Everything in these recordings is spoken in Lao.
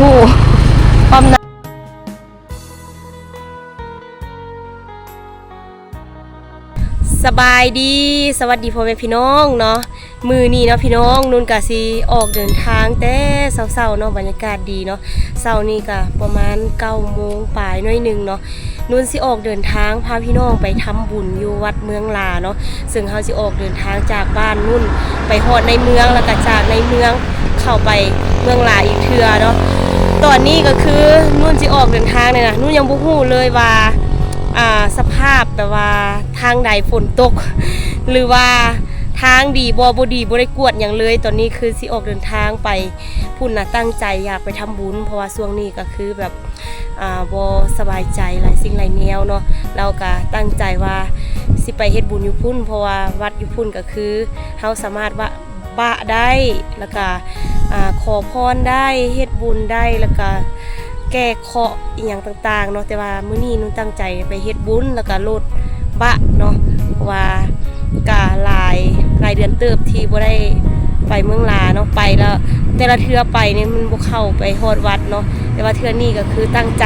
ຮູ້ຄວາມ ສະບາຍດີ ສະຫວັດດີພໍ່ແມ່ພີ່ນ້ອງເນາະ. ມື້ນີ້ເນາະພີ່ນ້ອງ ນຸ່ນກະຊິອອກເດີນທາງແຕ່ເຊົ້າໆເນາະ, ບັນຍາກາດດີເນາະ. ເຊົ້ານີ້ກະປະມານເກົ້າໂມງປາຍໜ້ອຍໜຶ່ງເນາະ, ນຸ່ນຊິອອກເດີນທາງພາພີ່ນ້ອງໄປທຳບຸນຢູ່ວັດເມືອງຫຼາເນາະ. ເຊິ່ງເຮົາຊິອອກເດີນທາງຈາກບ້ານນຸ່ນໄປຮອດໃນເມືອງ ແລ້ວກະຈາກໃນເມືອງເຂົ້າໄປເມືອງຫຼາອີກເທື່ອເນາະ. ຕອນນີ້ກະຄືນຸ່ນຊິອອກເດີນທາງນີ້ນະ ນຸ່ນຍັງບໍ່ຮູ້ເລີຍວ່າ ອ່າ ສະພາບແບບວ່າ ທາງໃດຝົນຕົກ ຫຼືວ່າທາງດີບໍ່ ບໍ່ດີ ບໍ່ໄດ້ກວດຫຍັງເລີຍ. ຕອນນີ້ຄືຊິອອກເດີນທາງໄປພຸ້ນນະ, ຕັ້ງໃຈຢາກໄປທຳບຸນ ເພາະວ່າຊ່ວງນີ້ກະຄືແບບ ອ່າ ບໍ່ສະບາຍໃຈຫຼາຍສິ່ງຫຼາຍແນວເນາະ. ລາວກະຕັ້ງໃຈວ່າຊິໄປເຮັດບຸນຢູ່ພຸ້ນ ເພາະວ່າວັດຢູ່ພຸ້ນກະຄືເຮົາສາມາດວະ ບະໄດ້ ແລ້ວກະ ອ່າ ຂໍພອນໄດ້ ເຮັດບຸນໄດ້ ແລ້ວກະແກ້ເຄາະອີ່ຫຍັງຕ່າງໆເນາະ. ແຕ່ວ່າມື້ນີ້ນຸ່ນຕັ້ງໃຈໄປເຮັດບຸນ ແລ້ວກະໂລດບະເນາະ ເພາະວ່າກະຫຼາຍ ຫຼາຍເດືອນເຕີບທີ່ບໍ່ໄດ້ໄປເມືອງຫຼາເນາະ. ໄປແລ້ວ ແຕ່ລະເທື່ອໄປນີ້ມັນບໍ່ເຂົ້າໄປຮອດວັດເນາະ, ແຕ່ວ່າເທື່ອນີ້ກະຄືຕັ້ງໃຈ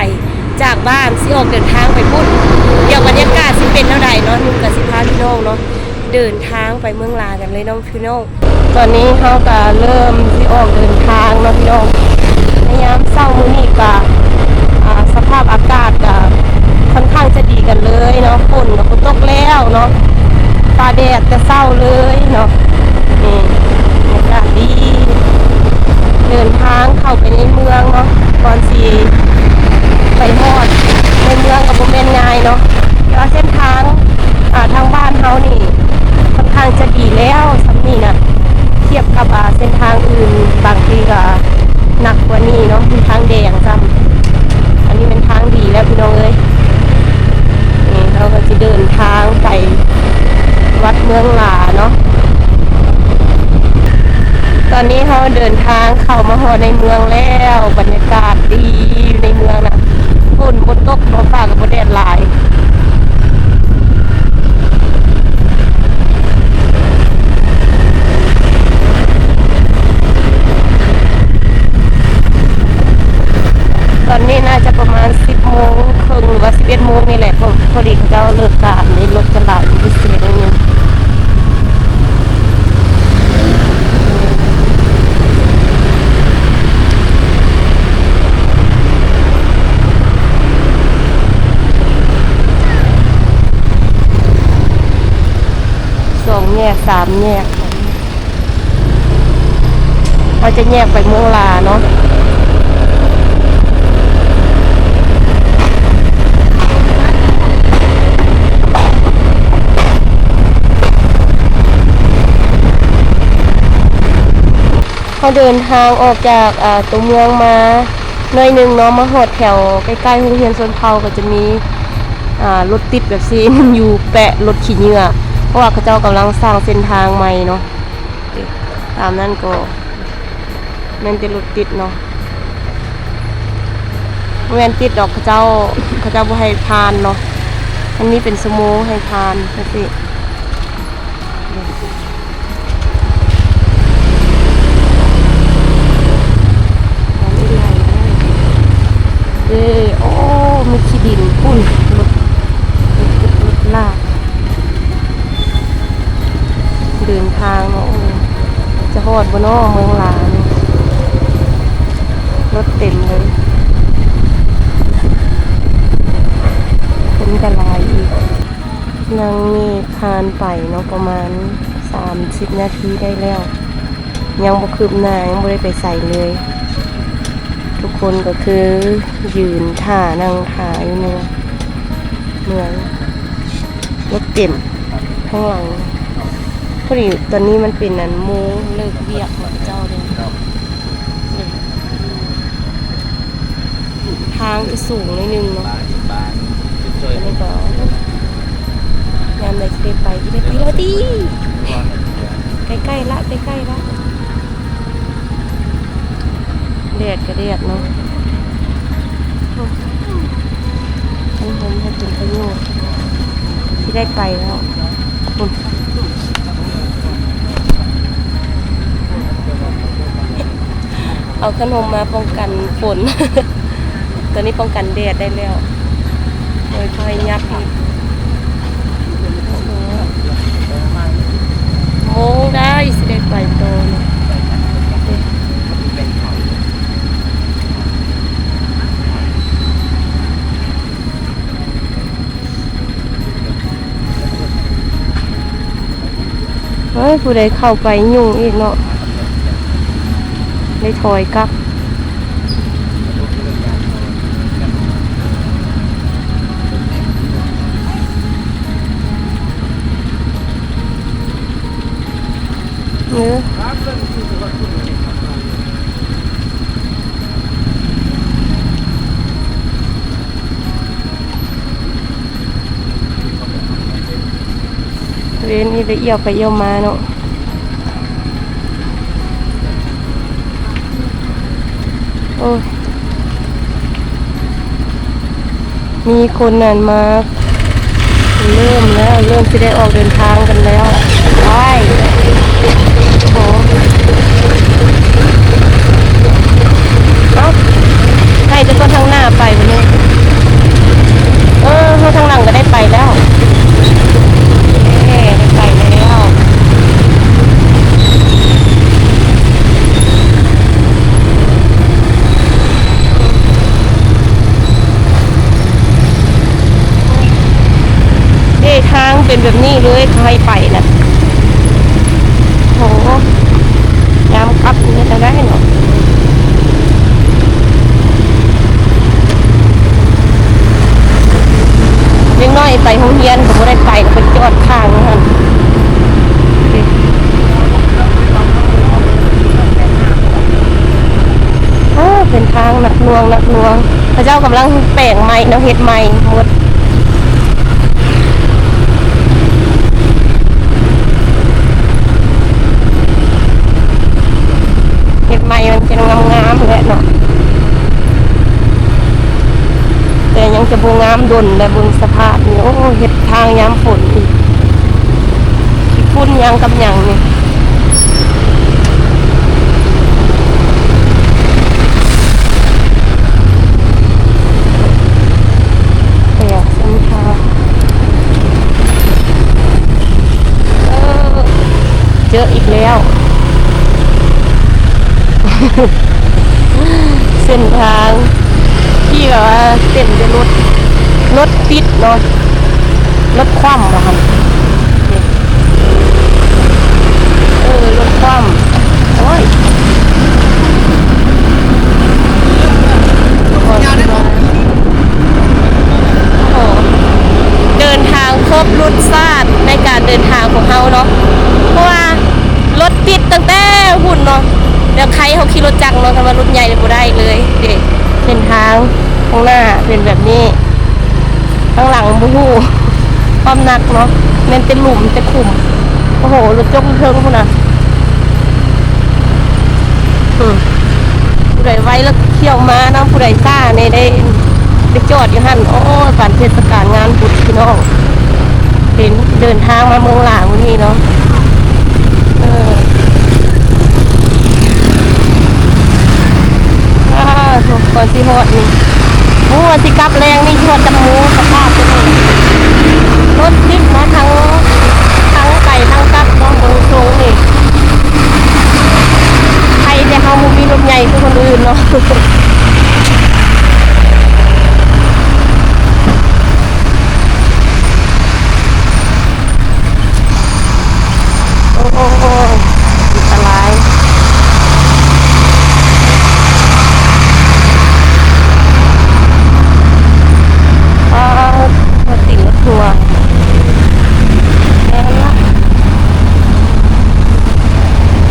ຈາກບ້ານຊິອອກເດີນທາງໄປພຸ້ນ. ດຽວບັນຍາກາດຊິເປັນແນວໃດເນາະ ນຸ່ນກະຊິພາພີ່ນ້ອງເນາະ ເດີນທາງໄປເມືອງຫຼາກັນເລີຍເນາະພີ່ນ້ອງ. ຕອນນີ້ເຮົາກະເລີ່ມຊິອອກເດີນທາງເນາະພີ່ນ້ອງ. ໃນຍາມເຊົ້າມື້ນີ້ກະ ອ່າ ສະພາບອາກາດກະຄ່ອນຂ້າງຈະດີກັນເລີຍເນາະ, ຝົນກະບໍ່ຕົກແລ້ວເນາະ, ຟ້າແດດແຕ່ເຊົ້າເລີຍເນາະ. ນີ້ ອາກາດດີ ເດີນທາງເຂົ້າໄປໃນເມືອງເນາະ ກ່ອນຊິໄປຮອດໃນເມືອງກະບໍ່ແມ່ນງ່າຍເນາະ. ແຕ່ວ່າເສັ້ນທາງ ອ່າ ທາງບ້ານເຮົານີ້ ຂ້ອນຂ້າງຈະດີແລ້ວຊ່ຳນີ້ນະ ທຽບກັບ ອ່າ ເສັ້ນທາງອື່ນ ບາງທີກະໜັກກວ່ານີ້ເນາະ, ມີທາງແດງຊ້ຳ. ອັນນີ້ແມ່ນທາງດີແລ້ວພີ່ນ້ອງເອີຍ. ນີ້ເຮົາກະຊິເດີນທາງໄປວັດເມືອງຫຼາເນາະ. ຕອນນີ້ເຮົາເດີນທາງເຂົ້າມາຮອດໃນເມືອງແລ້ວ, ບັນຍາກາດດີຢູ່ໃນເມືອງນະ, ຝົນບໍ່ຕົກ ບໍ່ຟ້າກະບໍ່ແດດຫຼາຍ. ຕອນນີ້ໜ້າຈະປະມານສິບໂມງເຄິ່ງ ຫຼືວ່າສິບເອັດໂມງນີ້ແຫຼະ, ພໍ ພໍດີເຂົາເຈົ້າເລີກການເລີຍ, ລົດກະຫຼາຍເປັນພິເສດໜ້ອຍໜຶ່ງ. ສອງແຍກ ສາມແຍກ ເຮົາຈະແຍກໄປເມືອງຫຼາເນາະ. ເຮົາເດີນທາງອອກຈາກ ອ່າ ຕົວເມືອງມາໜ້ອຍໜຶ່ງເນາະ, ມາຮອດແຖວໃກ້ໆໂຮງຮຽນຊົນເຜົ່າ ກະຈະມີ ອ່າ ລົດຕິດແບບຊີ້ ມັນຢູ່ແປະລົດຂີ້ເຫຍື້ອ ເພາະວ່າເຂົາເຈົ້າກຳລັງສ້າງເສັ້ນທາງໃໝ່ເນາະ. ຕາມນັ້ນກໍແມ່ນແຕ່ລົດຕິດເນາະ, ບໍ່ແມ່ນຕິດດອກ ເຂົາເຈົ້າ ເຂົາເຈົ້າບໍ່ໃຫ້ຜ່ານເນາະ, ມັນມີເປັນຊົ່ວໂມງໃຫ້ຜ່ານຈັ່ງຊີ້. ເອີ ໂອ້ ມີຂີ້ດິນພຸ້ນ ລົດ ລົດ ລົດລາກ. ເດີນທາງເນາະ ໂອ້ ຈະຮອດບໍ່ເນາະເມືອງຫຼານີ້? ລົດເຕັມເລີຍ ຄົນກະຫຼາຍອີກ. ນັ່ງນີ້ຜ່ານໄປເນາະ ປະມານສາມສິບນາທີໄດ້ແລ້ວ ຍັງບໍ່ຄືບໜ້າ ຍັງບໍ່ໄດ້ໄປໃສເລີຍ. ທຸກຄົນກະຄືຢືນຖ້າ ນັ່ງຖ້າຢູ່ໃນເມືອງ ລົດເຕັມທາງຫຼັງ. ພໍດີຕອນນີ້ມັນເປັນອັນໂມງເລີກວຽກຂອງເຂົາເຈົ້າເດ້. ນີ້ ທາງຈະສູງໜ້ອຍໜຶ່ງເນາະ. ອັນນີ້ກະ ຍາມໃດຊິໄດ້ໄປ ຊິໄດ້ໄປແລ້ວຕິ. ໃກ້ໆລະ ໃກ້ໆລະ. ແດດກະແດດເນາະ. ໂອ້ ທັງຫົ່ມໃຫ້ເປັນປະໂຫຍດ ຊິໄດ້ໄປແລ້ວ. ພຸ້ນ ປ ເອົາຂະໜົມມາປ້ອງກັນຝົນ ຕອນນີ້ປ້ອງກັນແດດໄດ້ແລ້ວ ໂດຍຄ່ອຍຫຍັບອີກ. ໂມງໄດ້ ຊິໄດ້ໄປຕໍ່ເນາະ. ເອີຍ ຜູ້ໃດເຂົ້າໄປຫຍຸ້ງອີກເນາະ ໄດ້ຖອຍກັບ. ເອີ ເລນນີ້ໄດ້ອຽວໄປອຽວມາເນາະ. ໂອ້ຍ ມີຄົນນັ້ນມາ ເລີ່ມແລ້ວ ເລີ່ມຊິໄດ້ອອກເດີນທາງກັນແລ້ວ. ໄປ ໂອ້ໂຫ ເອົ້າ ໃຫ້ແຕ່ຄົນທາງໜ້າໄປບັດນີ້. ເອີ ເຮົາທາງຫຼັງກໍໄດ້ໄປແລ້ວ ເອີ ໄດ້ໄປແລ້ວ. ເອີ ທາງເປັນແບບນີ້ເລີຍ ເຂົາໃຫ້ໄປນະ. ໂອ້ ຍາມກັບນີ້ເຮັດແນວໃດເນາະ ເດັກນ້ອຍໄປໂຮງຮຽນກໍບໍ່ໄດ້ໄປ ໄປຈອດຂ້າງຢູ່ຫັ້ນ. ໂອ້ ເປັນທາງໜັກໜ່ວງ ໜັກໜ່ວງ ເຂົາເຈົ້າກຳລັງແປງໃໝ່ເນາະ ເຮັດໃໝ່ໝົດ. ເຮັດໃໝ່ມັນຈັ່ງງາມໆແຫຼະເນາະ ແຕ່ຍັງຈະບໍ່ງາມດົນແຫຼະ ເບິ່ງສະພາບນີ້. ໂອ້ ເຮັດທາງຍາມຝົນອີກ ຂີ້ຝຸ່ນຫຍັງກັບຫຍັງນີ້. ແປກເສັ້ນທາງ ເອີ ເຈີອີກແລ້ວ ເສັ້ນທາງທີ່ແບບວ່າເຕັມໄດ້ລົດ ລົດຕິດເນາະ ລົດຄວ່ຳວ່າຊັ້ນ. ເອີ ລົດຄວ່ຳ ໂອ້ຍ ໂອ້ ເດີນທາງຄົບລົດຊາດໃນການເດີນທາງຂອງເຮົາເນາະ ເພາະວ່າລົດຕິດຕັ້ງແຕ່ພຸ້ນເນາະ. ແບບໃຄເຮົາຂີ່ລົດຈັກເນາະ ຄັນວ່າລົດໃຫຍ່ນີ້ບໍ່ໄດ້ເລີຍເດ້. ເສັ້ນທາງຂ້າງໜ້າເປັນແບບນີ້ ຂ້າງຫຼັງບໍ່ຮູ້ຄວາມໜັກເນາະ ແມ່ນແຕ່ຫຼຸມແຕ່ຂຸມ. ໂອ້ໂຫ ລົດຈົກຢູ່ເທິງພຸ້ນນະ. ອື ຜູ້ໃດໄວແລ້ວຂຽວມານຳ ຜູ້ໃດຊ້າແດ່ໄດ້ໄປຈອດຢູ່ຫັ້ນ. ໂອ້ຍ ປານເທດສະການງານບຸນພີ່ນ້ອງ ເຫັນເດີນທາງມາເມືອງຫຼາງມື້ນີ້ເນາະ. ເອີ ອ້າ ກ່ອນຊິຮອດນີ້ ບໍ່ຮູ້ວ່າຊິກັບແລງນີ້ຊິຮອດຈັກໂມງ. ສະພາບເປັນຈັ່ງໃດ ລົດຕິດມາທັງ ທັງໄປທັງກັບເນາະ ເບິ່ງຊົງນີ້. ໃຜແຕ່ເຮົາບໍ່ມີລົດໃຫຍ່ຄືຄົນອື່ນເນາະ. ໂອ້ຍ ອັນຕະລາຍ. ອ້າວ ມາຕິດລົດທົວ ແມ່ນລະ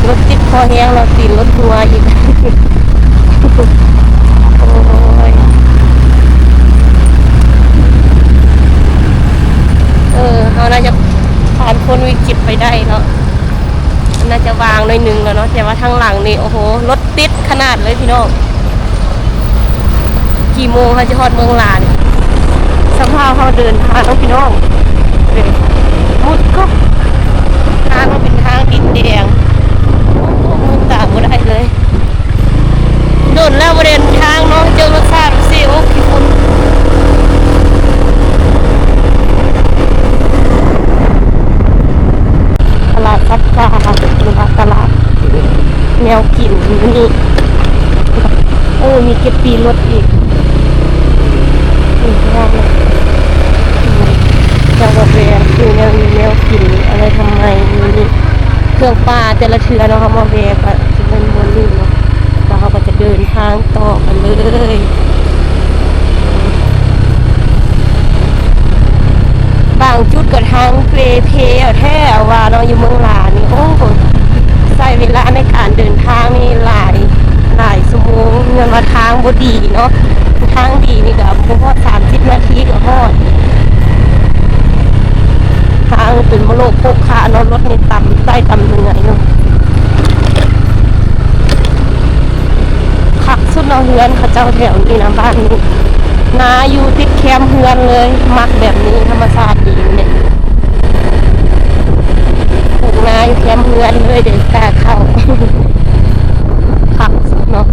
ລົດຕິດພໍແຮງແລ້ວ ຕິດລົດທົວອີກ. ໂອ້ຍ ເອີ ເຮົາໜ້າຈະຜ່ານພົ້ນວິກິດໄປໄດ້ເນາະ ໜ້າຈະວ່າງໜ້ອຍໜຶ່ງແລ້ວເນາະ. ແຕ່ວ່າທາງຫຼັງນີ້ ໂອ້ໂຫ ລົດຕິດຂະໜາດເລີຍພີ່ນ້ອງ. ກີ່ໂມງເຮົາຈະຮອດເມືອງຫຼາງ? ສະພາບເຮົາເດີນທາງເນາະພີ່ນ້ອງ ເອີ ມຸດກໍ ທາງມັນເປັນທາງດິນແດງ ໂອ້ໂຫ ເມືອງຕາກບໍ່ໄດ້ເລີຍ. ເຈັດປີລົດອີກ. ນີ້ ເຈົ້າກໍແວ່ຊື້ແນວຢູ່ແນວກິນອະໄລທຳໄມ ມີເຄື່ອງປ່າແຕ່ລະເທື່ອເນາະ ເຮົາມາແວ່ກໍຊິແມ່ນບ່ອນນີ້ເນາະ ແລ້ວເຮົາກໍຈະເດີນທາງຕໍ່ກັນເລີຍ. ບາງຈຸດກໍທາງເປ່ເພແທ້ວ່າເນາະ ຢູ່ເມືອງລາວນີ້ ໂອ້ ໃຊ້ເວລາໃນການເດີນທາງນີ້ຫຼາຍ ຫຼາຍຊົ່ວໂມງ ຍ້ອນວ່າທາງບໍ່ດີເນາະ. ທາງດີນີ້ກໍບໍ່ຮອດສາມສິບນາທີກໍຮອດ. ທາງເປັນມະໂລກໂຄກຄະເນາະ ລົດນີ້ຕຳໃຕ້ຕຳເໜືອຢູ່. ຄັກສຸດເນາະ ເຮືອນເຂົາເຈົ້າແຖວນີ້ນະ ບ້ານນີ້ ນາຢູ່ຕິດແຄມເຮືອນເລີຍ. ມັກແບບນີ້ ທຳມະຊາດດີແມ່ນ ປູກນາຢູ່ແຄມເຮືອນເລີຍເດ້ ກາເຂົ້າ ຄັກສຸດເນາະ.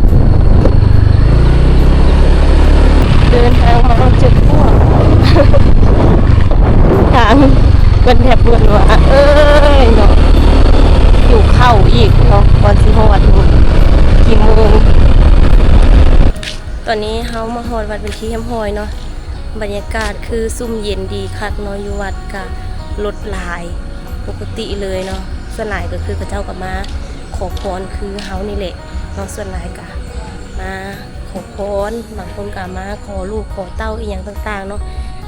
ເດີນທາງມາຮອດຈຸດພວກ ທາງເພິ່ນແທບເບິ່ນວ່າ ເອີຍເນາະ ຫິວເຂົ້າອີກເນາະ ກ່ອນຊິຮອດນີ້ ກີ່ໂມງ. ຕອນນີ້ເຮົາມາຮອດວັດເປັນທີ່ຮຽບຮ້ອຍເນາະ ບັນຍາກາດຄືຊຸ່ມເຢັນດີຄັກເນາະ ຢູ່ວັດກະລົດຫຼາຍປົກກະຕິເລີຍເນາະ. ສ່ວນຫຼາຍກໍຄືເຂົາເຈົ້າກໍມາຂໍພອນຄືເຮົານີ້ແຫຼະເນາະ ສ່ວນຫຼາຍກະມາ ຂໍພອນ ບາງຄົນກໍມາຂໍລູກຂໍເຕົ້າອີ່ຫຍັງຕ່າງໆເນາະ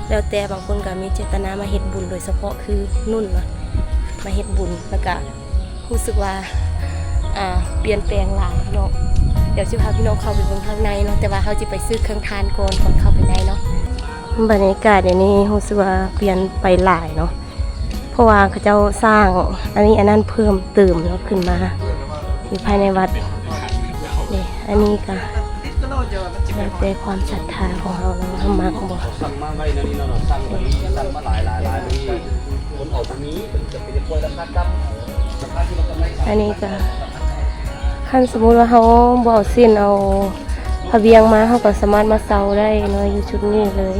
ແລ້ວແຕ່. ບາງຄົນກໍມີເຈດຕະນາມາເຮັດບຸນ ໂດຍສະເພາະຄືນຸ່ນເນາະ ມາເຮັດບຸນ ແລ້ວກະຮູ້ສຶກວ່າ ອ່າ ປ່ຽນແປງຫຼາຍເນາະ. ດຽວຊິພາພີ່ນ້ອງເຂົ້າໄປເບິ່ງທາງໃນເນາະ ແຕ່ວ່າເຮົາຊິໄປຊື້ເຄື່ອງທານກ່ອນ ກ່ອນເຂົ້າໄປໃນເນາະ. ບັນຍາກາດດຽວນີ້ຮູ້ສຶກວ່າປ່ຽນໄປຫຼາຍເນາະ ເພາະວ່າເຂົາເຈົ້າສ້າງອັນນີ້ອັນນັ້ນເພີ່ມເຕີມເນາະ ຂຶ້ນມາຢູ່ພາຍໃນວັດ. ນີ້ ອັນນີ້ກະແລ້ວແຕ່ຄວາມສັດທາຂອງເຮົາເນາະ ວ່າເຮົາມັກບໍ່. ອັນນີ້ກະ ຄັນສົມມຸດວ່າເຮົາບໍ່ເອົາເສັ້ນເອົາພະບຽງມາ ເຮົາກະສາມາດມາເຊົ່າໄດ້ເນາະ ຢູ່ຈຸດນີ້ເລີຍ.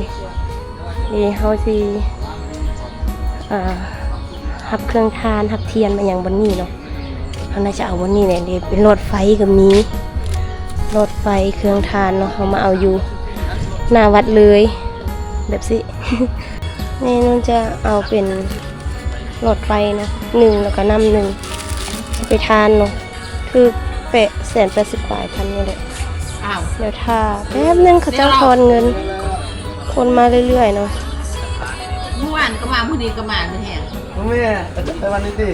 ນີ້ເຮົາຊິ ອ່າ ຮັບເຄື່ອງທານ ຮັບທຽນມາຫຍັງບ່ອນນີ້ເນາະ. ເຮົາໜ້າຈະເອົາບ່ອນນີ້ແຫຼະ ເດ ເປັນຫຼອດໄຟກໍມີ ຫຼອດໄຟ ເຄື່ອງທານເນາະ ເຮົາມາເອົາຢູ່ໜ້າວັດເລີຍ ແບບຊີ້. ແມ່ນຸ່ນຈະເອົາເປັນຫຼອດໄຟເນາະ ໜຶ່ງ ແລ້ວກໍນ້ຳໜຶ່ງ ເອົາໄປທານເນາະ. ຖືກແປດແສນແປດສິບປາຍພັນນີ້ແຫຼະ. ອ້າວ ດຽວຖ້າແປັບໜຶ່ງ ເຂົາເຈົ້າທອນເງິນ ຄົນມາເລື້ອຍໆເນາະ. ມື້ວານກໍມາ ມື້ນີ້ກໍມາ ແຮງ ແມ່ ໄປວັນນີ້ຕິ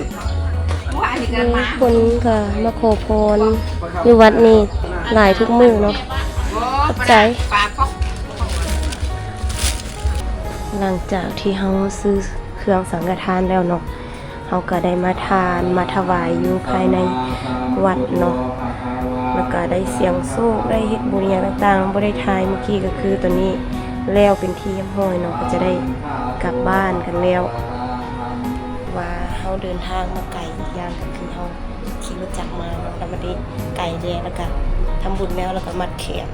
ມື້ວານນີ້ກໍມາ. ຄົນກໍມາຂໍພອນຢູ່ວັດນີ້ຫຼາຍທຸກມື້ເນາະ. ຂອບໃຈ. ຫຼັງຈາກທີ່ເຮົາຊື້ເຄື່ອງສັງກະທານແລ້ວເນາະ ເຮົາກໍໄດ້ມາທານມາຖວາຍຢູ່ພາຍໃນວັດເນາະ ແລ້ວກໍໄດ້ສ່ຽງໂຊກ ໄດ້ເຮັດບຸນຫຍັງຕ່າງໆ ບໍ່ໄດ້ຖ່າຍມື້ກີ້ ກໍຄືຕອນນີ້ແລ້ວເປັນທີ່ຮຽບຮ້ອຍເນາະ ກໍຈະໄດ້ກັບບ້ານກັນແລ້ວ. ວ່າເຮົາເດີນທາງມາໄກ ອີກຢ່າງກໍຄືເຮົາຂີ່ລົດຈັກມາເນາະ ແລ້ວມັນໄດ້ໄກແດ່ ແລ້ວກໍທຳບຸນແລ້ວ ແລ້ວກໍມັດແຂນ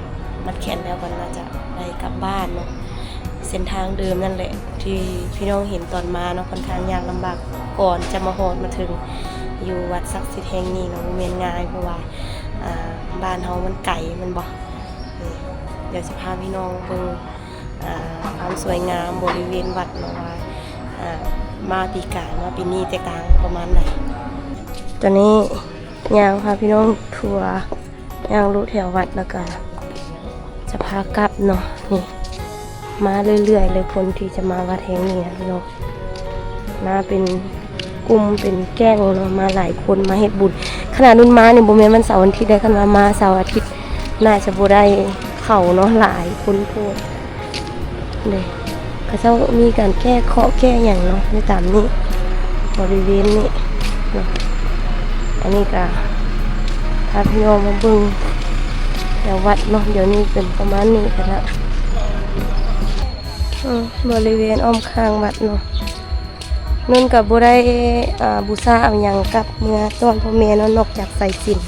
ມັດແຂນແລ້ວກໍໜ້າຈະໄດ້ກັບບ້ານເນາະ. ເສັ້ນທາງເດີມນັ້ນແຫຼະ ທີ່ພີ່ນ້ອງເຫັນຕອນມາເນາະ ຂ້ອນຂ້າງຍາກລຳບາກ ກ່ອນຈະມາຮອດມາເຖິງຢູ່ວັດສັກສິດແຫ່ງນີ້ເນາະ ບໍ່ແມ່ນງ່າຍ ເພາະວ່າ ອ່າ ບ້ານເຮົາມັນໄກແມ່ນບໍ່. ນີ້ ດຽວຊິພາພີ່ນ້ອງເບິ່ງ ອ່າ ຄວາມສວຍງາມບໍລິເວນວັດເນາະ ວ່າ ອ່າ ມາປີກາຍມາປີນີ້ແຕກຕ່າງປະມານໃດ. ຕອນນີ້ຍ່າງພາພີ່ນ້ອງທົວ ຍ່າງເລາະແຖວວັດ ແລ້ວກະຈະພາກັບເນາະ. ນີ້ ມາເລື້ອຍໆເລີຍ ຄົນທີ່ຈະມາວັດແຫ່ງນີ້ນະເນາະ ມາເປັນກຸ່ມເປັນແກ້ງເນາະ ມາຫຼາຍຄົນມາເຮັດບຸນ. ຂະໜາດນຸ່ນມານີ້ບໍ່ແມ່ນວັນເສົາວັນອາທິດເດ້ ຄັນວ່າມາເສົາອາທິດໜ້າຈະບໍ່ໄດ້ເຂົ້າເນາະ ຫຼາຍຄົນໂພດ. ເດ້ ເຂົາເຈົ້າມີການແກ້ເຄາະແກ້ຫຍັງເນາະ ຢູ່ຕາມນີ້ ບໍລິເວນນີ້ເນາະ. ອັນນີ້ກະພາພີ່ນ້ອງມາເບິ່ງແຖວວັດເນາະ ດຽວນີ້ເປັນປະມານນີ້ກັນລະ. ອືມ ບໍລິເວນອ້ອມຂ້າງວັດເນາະ. ນຸ່ນກະບໍ່ໄດ້ ອ່າ ບູຊາເອົາຫຍັງກັບເມືອຕ້ອນພໍ່ແມ່ເນາະ ນອກຈາກສາຍສິນ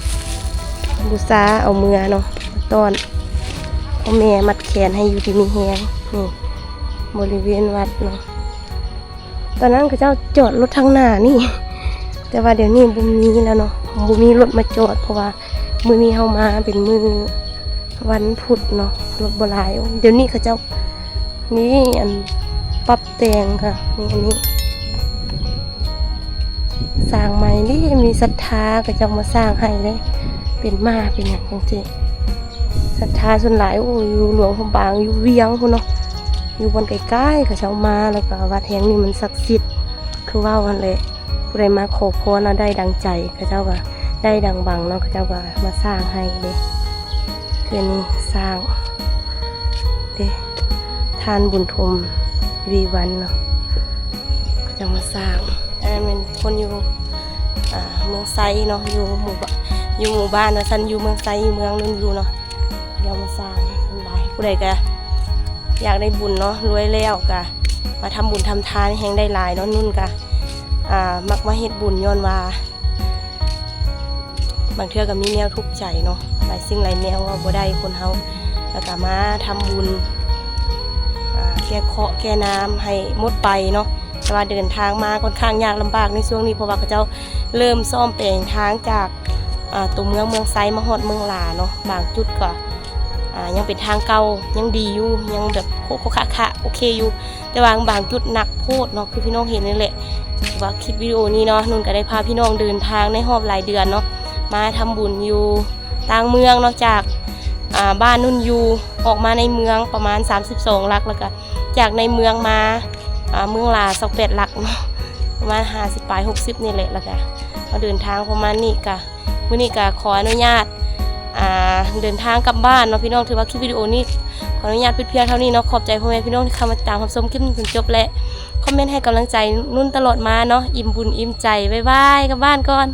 ບູຊາເອົາເມືອເນາະ ຕ້ອນພໍ່ແມ່ ມັດແຂນໃຫ້ຢູ່ດີມີແຮງ. ນີ້ ບໍລິເວນວັດເນາະ ຕອນນັ້ນເຂົາເຈົ້າຈອດລົດທາງໜ້ານີ້ ແຕ່ວ່າດຽວນີ້ບໍ່ມີແລ້ວເນາະ ບໍ່ມີລົດມາຈອດ ເພາະວ່າມື້ນີ້ເຮົາມາເປັນມື້ ວັນພຸດເນາະ ລົດບໍ່ຫຼາຍ. ໂອ້ ດຽວນີ້ເຂົາເຈົ້າ ນີ້ ອັນ ປັບແຕ່ງກະ ນີ້ ອັນນີ້ ສ້າງໃໝ່ນີ້ ມີສັດທາເຂົາເຈົ້າມາສ້າງໃຫ້ເດ້ ເປັນມ້າເປັນຫຍັງຈັ່ງຊີ້. ສັດທາສ່ວນຫຼາຍ ໂອ້ ຢູ່ຫຼວງພະບາງ ຢູ່ວຽງພຸ້ນເນາະ ຢູ່ບ່ອນໃກ້ໆ ເຂົາເຈົ້າມາ. ແລ້ວກະວັດແຫ່ງນີ້ມັນສັກສິດ ຄືເວົ້າຫັ້ນແຫຼະ ຜູ້ໃດມາຂໍພອນແລ້ວໄດ້ດັ່ງໃຈ ເຂົາເຈົ້າກະໄດ້ດັ່ງຫວັງເນາະ ເຂົາເຈົ້າກະມາສ້າງໃຫ້ເດ້. ເທື່ອນີ້ສ້າງເດ້ ທ່ານບຸນທົມ ວີວັນເນາະ ເຂົາເຈົ້າມາສ້າງ. ອັນນັ້ນແມ່ນຄົນຢູ່ ອ່າ ເມືອງໄຊເນາະ ຢູ່ໝູ່ ຢູ່ໝູ່ບ້ານວ່າຊັ້ນ ຢູ່ເມືອງໄຊ ຢູ່ເມືອງນຸ່ນຢູ່ເນາະ ເຂົາເຈົ້າມາສ້າງ. ສ່ວນຫຼາຍຜູ້ໃດກະຢາກໄດ້ບຸນເນາະ ລວຍແລ້ວກະມາທຳບຸນທຳທານແຮ່ງໄດ້ຫຼາຍເນາະ. ນຸ່ນກະ ອ່າ ມັກມາເຮັດບຸນຍ້ອນວ່າ ບາງເທື່ອກະມີແນວທຸກໃຈເນາະ ຫຼາຍສິ່ງຫຼາຍແນວເວົ້າບໍ່ໄດ້ຄົນເຮົາ ແລ້ວກະມາທຳບຸນ ອ່າ ແກ້ເຄາະແກ້ນາມໃຫ້ໝົດໄປເນາະ. ແຕ່ວ່າເດີນທາງມາຂ້ອນຂ້າງຍາກລຳບາກໃນຊ່ວງນີ້ ເພາະວ່າເຂົາເຈົ້າເລີ່ມສ້ອມແປງທາງຈາກ ອ່າ ຕົວເມືອງ ເມືອງໄຊມາຮອດເມືອງຫຼາເນາະ. ບາງຈຸດກະ ອ່າ ຍັງເປັນທາງເກົ່າ ຍັງດີຢູ່ ຍັງແບບໂຄະໆຄະໆ ໂອເຄຢູ່ ແຕ່ວ່າບາງຈຸດໜັກໂພດເນາະ ຄືພີ່ນ້ອງເຫັນນີ້ແຫຼະ. ວ່າຄລິບວິດີໂອນີ້ເນາະ ນຸ່ນກະໄດ້ພາພີ່ນ້ອງເດີນທາງໃນຮອບຫຼາຍເດືອນເນາະ ມາທຳບຸນຢູ່ຕ່າງເມືອງເນາະ ຈາກ ອ່າ ບ້ານນຸ່ນຢູ່ ອອກມາໃນເມືອງປະມານສາມສິບສອງຫຼັກ ແລ້ວກະຈາກໃນເມືອງມາ ອ່າ ເມືອງຫຼາຊາວແປດຫຼັກເນາະ ປະມານຫ້າສິບປາຍ ຫົກສິບນີ້ແຫຼະ. ແລ້ວກະມາເດີນທາງປະມານນີ້ ກະ ມື້ນີ້ກະຂໍອະນຸຍາດ ອ່າ ເດີນທາງກັບບ້ານເນາະພີ່ນ້ອງ. ຖືວ່າຄລິບວິດີໂອນີ້ຂໍອະນຸຍາດປິດພຽງເທົ່ານີ້ເນາະ. ຂອບໃຈພໍ່ແມ່ພີ່ນ້ອງທີ່ເຂົ້າມາຕິດຕາມຮັບຊົມຄລິບຈົນຈົບ ແລະ ຄອມເມັນໃຫ້ກຳລັງໃຈນຸ່ນຕະຫຼອດມາເນາະ. ອີ່ມບຸນອີ່ມໃຈ ບາຍບາຍ ກັບບ້ານກ່ອນ.